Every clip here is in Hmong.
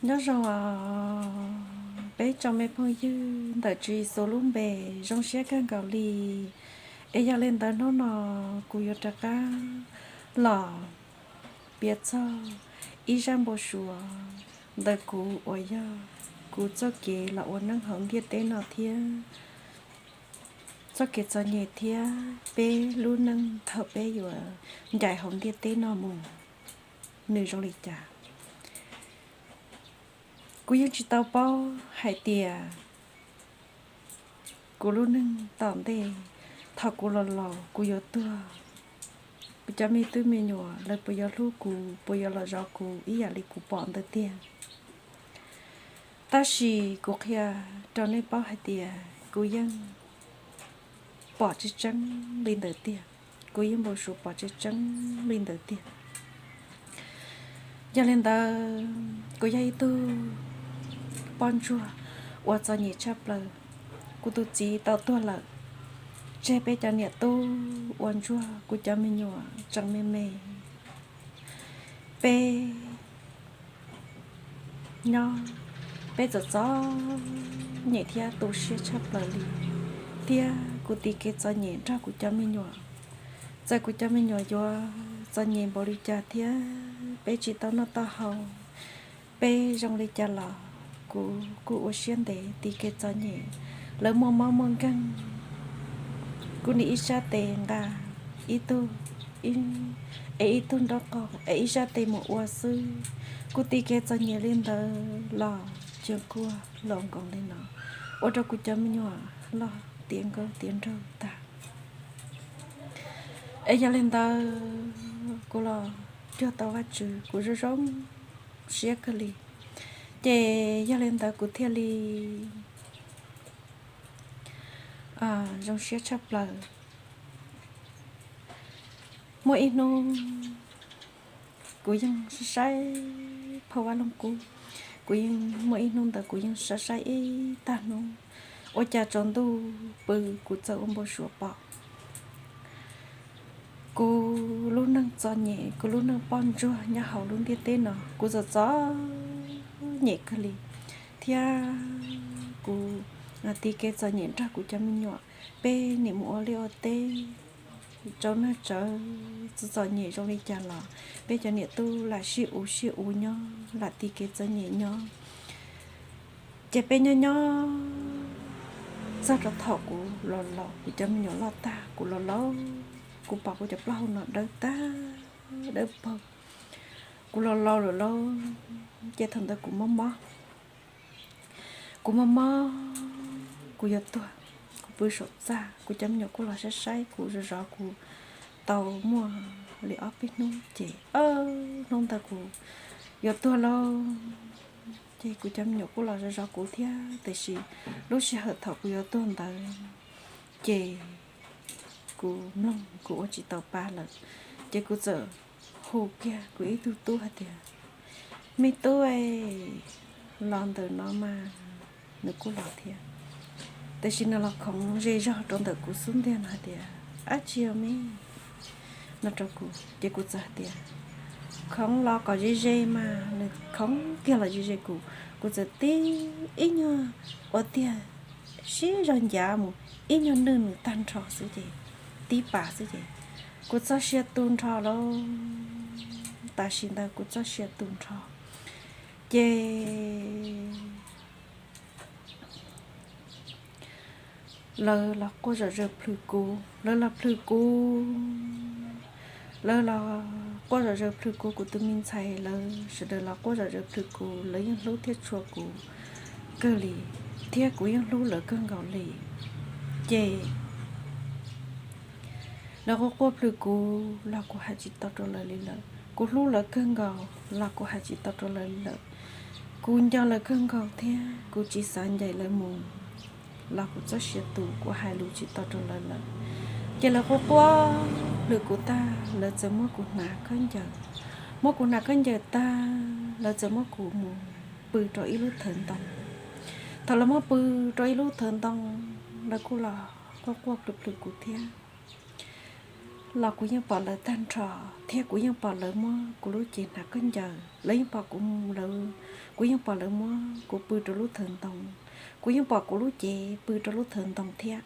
Nyob zoo os peb tsoom me phooj ywg ntawm Tswv Yexus lub npe, zoo siab kawg nkaus li. Es yog li ntawd hnub no kuv yuav rov qab los piav txog ib zaj npau suav ntawm kuv uas yog kuv txoj kev los ua neej hauv ntiaj teb no thiab txoj kev txom nyem thiab peb lub neej thaum peb yuav ncaim hauv ntiaj teb no mus nws zoo li cas. Kuv yeej tsis tau paub hais tias kuv lub neej tom ntej, thaum kuv los laus kuv yuav tuag, kuv cov me tub me nyuam lawv puas yuav hlub kuv, puas yuav los zov kuv ib yam li kuv pom ntawd tiag. Tab sis kuv qhia rau nej paub hais tias kuv yeej pom tseeb tseeb li ntawd tiag, kuv yeej npau suav pom tseeb tseeb li ntawd tiag. Yog li ntawd kuv yog ib tug poj ntsuag ua txom nyem tshaj plaws. Kuv tus txiv tau tuag lawm, tseg peb cov niam tub ua ntsuag, kuv cov me nyuam tseem me me. Peb nyob, peb txom txom nyem thiab tu siab tshaj plaws li, thiab kuv tis kev txom nyem nrog kuv cov me nyuam. Txawm kuv cov me nyuam yuav txom nyem npaum li cas thiab peb tsis tau noj tau haus, peb zoo li cas los kuv kuj ua siab ntev tis kev txom nyem. Lawv muaj mob muaj nkeeg, kuv nim ib sab tes nqa ib tug, es ib tug nraub qaum es ib sab tes mus ua xwb. Kuv tis kev txom nyem li ntawd los tseem quaj los nkoos li no, ua rau kuv cov me nyuam loj tiav nkauj tiav nraug tag. Es yog li ntawd kuv los cuag tau Vajtswv, kuv zoo zoo siab kawg li. Ces yog li ntawd kuv thiaj li zoo siab tshaj plaws. Muaj ib hnub kuv yeej saib saib phau Vaj Loog Kub, kuv yeej muaj ib hnub ntawd kuv yeej saib saib ib tag hnub, ua cas tsaus ntuj pw kuv txawm ua npau suav pom kuv lub neej txom nyem, kuv lub neej poj ntsuag nyob hauv lub ntiaj teb no, kuv txom txom nyem kawg li, thiab kuv tis kev txom nyem nrog kuv cov me nyuam. Peb nim mus ua liaj ua teb, tsau neeg tsawv, txom txom nyem zoo li cas los peb cov niam tub lam sib uv sib uv nyob, lam tis kev txom nyem nyob. Ces peb nyob nyob txog rau thaum kuv los laus, kuv cov me nyuam loj tag, kuv los laus, kuv pom kuv cov plaub hau no dawb tag dawb paug, kuv los laus lawm lauj. Ces thaum ntawd kuv mob mob, kuv mob mob, kuv yuav tuag, kuv pw saum txaj, kuv cov me nyuam kuj los saib saib kuv zov zov kuv tau muaj li ob peb hnub ces hnub ntawd kuv yuav tuag lauj. Ces kuv cov me nyuam kuj los zov zov kuv thiab, tiam sis lub sij hawm thaum kuv yuav tuag ntawd ces kuv mloog kuv ua tsis tau pa lawm, ces kuv txawm hu kiag kuv ib tug tub hais tias, me tub, los ntawm no mas. Nws kuj los thiab, tiam sis nws los khoov ze zog rau ntawm kuv xub ntiag no hais tias, ab tsi os me, no rau kuv. Ces kuv txawm hais tias, khoov los kom ze ze mas. Nws khoov kiag los ze ze kuv, kuv txawm tib ib nyuag ua tiag sib zog ncav mus ib nyuag nwj nws tag nrho xwb ces, tib pas xwb ces kuv txoj sia tu nrho lauj. Tam sim ntawd kuv txoj sia tu nrho ces lawv los quaj zom zaws plhws kuv, lawv los plhws kuv, lawv los quaj zom zaws plhws kuv, kuv tus me ntxhais lawv sawv daws los quaj zom zaws plhws kuv, lawv yeej hlub thiab tshua kuv kawg li, thiab kuv yeej hlub lawv kawg nkaus li. Ces lawv quaj quaj plhws kuv los kuv hais tsis tau rau lawv li lawm, kuv hlub lawv kawg nkaus los kuv hais tsis tau rau lawv li lawm. Kuv nco lawv kawg nkaus thiab kuv tsis xav ncaim lawv mus los kuv txoj sia tu, kuv hais lus tsis tau rau lawv lawm. Ces lawv quaj quaj plhws kuv tag, lawv txawm muab kuv hnav khaub ncaws, muab kuv hnav khaub ncaws tag, lawv txawm muab kuv mus pw rau ib lub thawv ntoo. Thaum lawv muab pw rau ib lub thawv ntoo, lawv kuj los quaj quaj plhws plhws kuv thiab. los kuv yeej pom lawv tag nrho, thiab kuv yeej pom lawv muab kuv lub cev hnav khaub ncaws, lawv yeej pom kuv, kuv yeej pom lawv muab kuv pw rau lub thawv ntoo, kuv yeej pom kuv lub cev pw rau lub thawv ntoo thiab.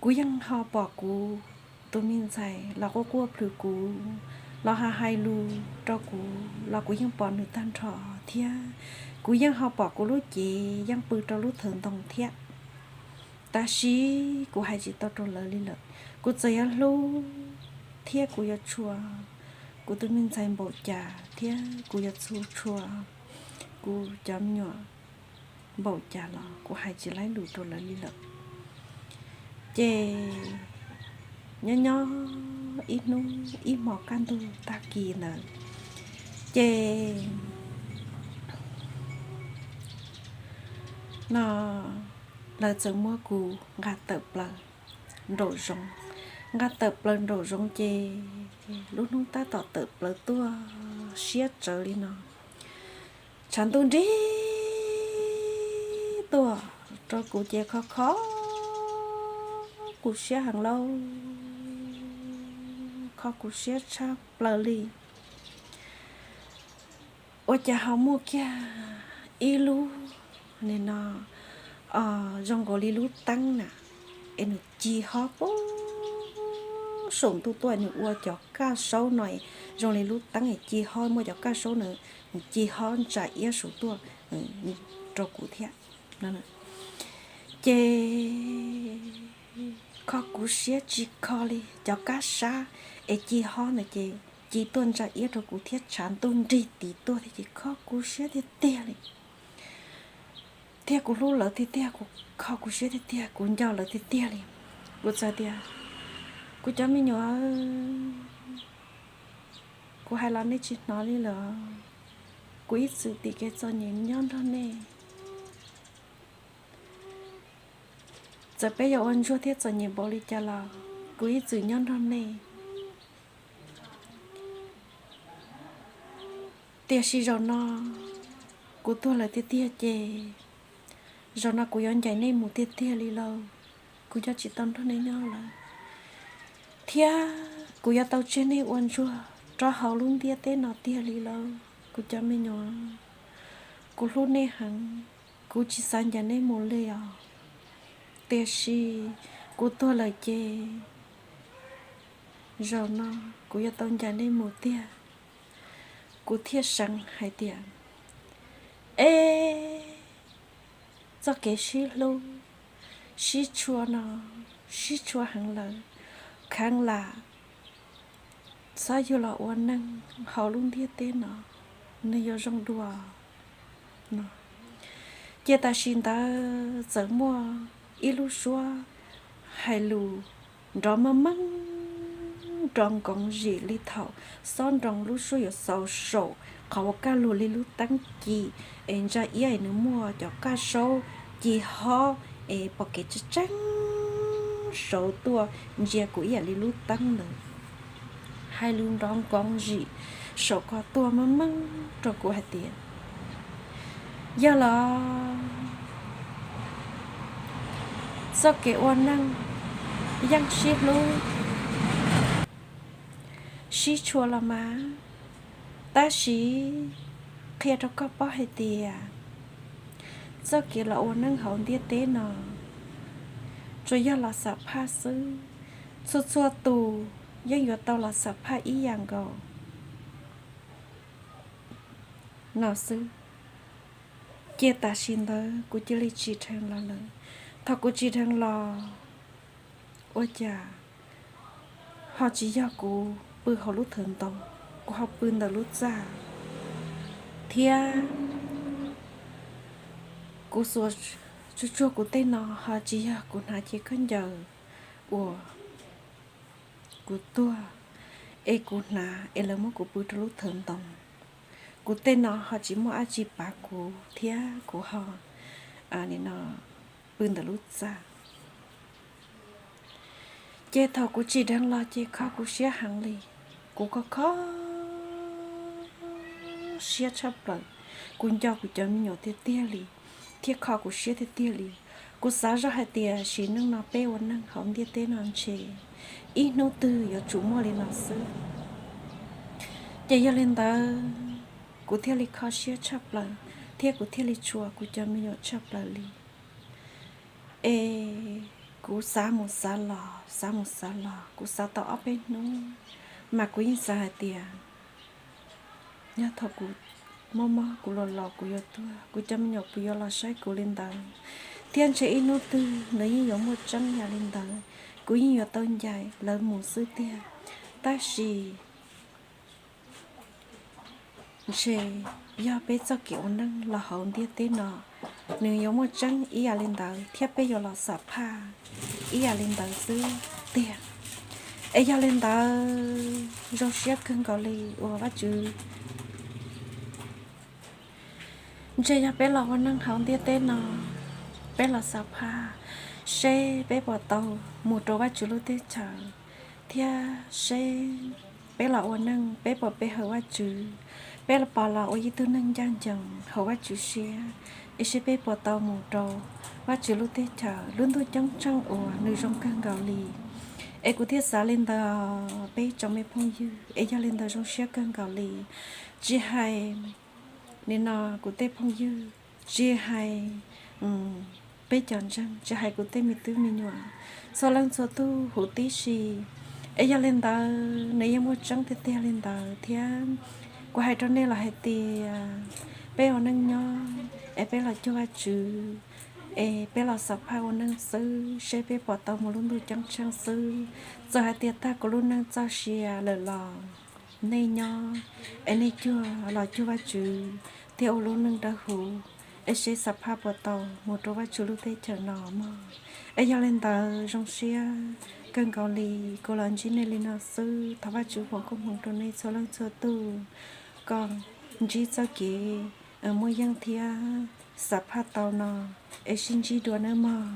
Kuv yeej ho pom kuv tus me ntxhais los quaj quaj plhws kuv, los hais hais lus rau kuv los kuv yeej pom nws tag nrho thiab. Kuv yeej ho pom kuv lub cev yeej pw rau lub thawv ntoo thiab. Tab sis kuv hais tsis tau rau lawv li lawm. Kuv txawm yuav hlub thiab kuv yuav tshua kuv tus me ntxhais npaum cas thiab kuv yuav txhua tshua kuv cov me nyuam npaum cas los kuv hais tsis laib lus rau lawv li lawm. Ces nyob nyob ib hnub ib hmo kaj ntug tag kis ntawd, ces no lawv txawm muab kuv nqa tawm plaws nraum zoov, nqa tawm plaws nraum zoov ces lub hnub tab tom tawm plaws tuaj siab tsawv li no, tshav ntuj nrig tuaj rau kuv ces kho kho kuv siab heev lauj, kho kuv siab tshaj plaws li. Ua cas ho muaj kiag ib lub nim no zoo nkaus li lub teeb na, es nws ci hob puag saum ntuj tuaj, nws ua cov kaj saub no zoo li lub teeb es ci hob, muaj cov kaj saub na, nws ci hob ntsa iab saum tuaj rau kuv thiab. Ces kho kuv siab tsis kho li, cov kaj sab es ci hob ntawd ces ci tuaj ntsa iab rau kuv thiab tshav ntuj nrig tis tuaj thiab ces kho kuv siab tiag tiag li. Thiab kuv hlub lawv tiag tiag, kuv kho kuv siab tiag tiag, kuv nco lawv tiag tiag li. Kuv txawm tias, kuv cov me nyuam, kuv hais los nej tsis hnov li lawm. Kuv ib txwm tim kev txom nyem nyob nrog nej. Txawm peb yuav ua ntsuag thiab txom nyem npaum li cas los kuv ib txwm nyob nrog nej. Tiam sis zaum no kuv tuag lawm tiag tiag ces zaum no kuv yuav ncaim nej mus tiag tiag li lauj. Kuv nco tsis tau nrog nej nyob lawm, thiab kuv yuav tau tseg nej ua ntsuag rau hauv lub ntiaj teb no tiag li lauj. Kuv cov me nyuam, kuv hlub nej heev, kuv tsis xav ncaim nej mus li os. Tiam sis kuv tuag lawm ces zaum no kuv yuav tau ncaim nej mus tiag. Kuv thiaj seev hais tias, eb, txoj kev sib hlub sib tshua no sib tshua heev lawm, kheev lam txhob yug los ua neeg hauv lub ntiaj teb no, nws yuav zoo dua no. Ces tam sim ntawd txawm muaj ib lub suab hais lus nrov meej meej, nrov nkoov zim li thaum xob nroo lub suab yuav xaus saum qhov uas kaj lug li lub teeb ci es ntsa iab es nws muaj cov kaj saub ci hob es pom kev tseeb tseeb saud tuaj ntsia kuv ib yam li lub teeb ntawd. Hais lus nrov nkoov zim saum ko tuaj meej meej rau kuv hais tias, yog los txoj kev ua neej yeej sib hlub sib tshua los mas, tab sis qhia rau koj paub hais tias txoj kev los ua neej hauv ntiaj teb no tsuas yog los xam phaj xwb, txhua txhua tus yeej yuav tau los xam phaj ib yam nkaus no xwb. Ces tam sim ntawd kuv cia li tsim dheev los lawm. Thaum kuv tsim dheev los, ua cas ho tsis yog kuv pw hauv lub thawv ntoo, kuv ho pw ntawm lub txaj, thiab kuv xuas tsuag tsuag kuv tej no ho tsis yog kuv hnav cev khaub ncaws uas kuv tuag es kuv hnav es lawv muab kuv pw rau lub thawv ntoo. Kuv tej no ho tsis muaj dab tsi pav kuv thiab kuv ho nim no pw ntawm lub txaj. Ces thaum kuv tsim dheev los ces kho kuv siab heev li. Kuv kho kho siab tshaj plaws. Kuv nco kuv cov me nyuam tiag tiag li, thiab kho kuv siab tiag tiag li. Kuv xav zoj hais tias sim neej no peb ua neeg hauv ntiaj teb no ntshe ib hnub twg yuav tsum muaj li no xwb. Ces yog li ntawd, kuv thiaj li kho siab tshaj plaws thiab kuv thiaj li tshua kuv cov me nyuam tshaj plaws li. Es kuv xav mus xav los, xav mus xav los, kuv xav tau ob peb hnub, mas kuv yeej xav hais tias yog thaum kuv mob mob kuv los los kuv yuav tuag, kuv cov me nyuam puas yuav los saib kuv li ntawd, thiab ntshe ib hnub twg nws yeej yuav muaj tseeb yam li ntawd, kuv yeej yuav tau ncaim lawv mus xwb tiag. Tab sis ntshe yog peb txoj kev ua neej los hauv ntiaj teb no, nws yuav muaj tseeb ib yam li ntawd thiab peb yuav los xam phaj ib yam li ntawd xwb tiag. Es yog li ntawd, zoo siab kawg nkaus li uas Vajtswv, ntshe yog peb los ua neej hauv ntiaj teb no, peb los xam phaj seb peb puas tau mus rau Vajtswv lub teb chaws, thiab seb peb los ua neej peb puas pe hawm Vajtswv, peb puas los ua ib tug neeg ncaj ncees haum Vajtswv siab, es seb peb puas tau mus rau Vajtswv lub teb chaws lub ntuj ceeb tsheej uas nws zoo kawg nkaus li. Es kuv thiaj xav li ntawd, peb tsoom me phooj ywg, es yog li ntawd zoo siab kawg nkaus li. Tsis hais nim no kuv tej phooj ywg, tsis hais peb cov ntseeg, tsis hais kuv tej me tub me nyuam, txhua leej txhua tug huv tib si. Es yog li ntawd nws yeej muaj tseeb tiag tiag li ntawd thiab. Kuv hais rau nej los hais tias peb ua neej nyob es peb los cuag Vajtswv, es peb los xam phaj ua neej xwb seb peb puas tau mus lub ntuj ceeb tsheej xwb. Txawm hais tias tag kuv lub neej txoj sia lawm los nej nyob es nej cuag los cuag Vajtswv thiab ua lub neej dawb huv, es seb xam phaj puas tau mus rau Vajtswv lub teb chaws no mog. Es yog li ntawd zoo siab kawg nkaus li, kuv los ntsib nej li no xwb. Thov Vajtswv foom koob hmoov rau nej txhua leej txhua tug kom ntsib txoj kev muaj yeej thiab xam phaj tau no, es sib ntsib dua nawb mog.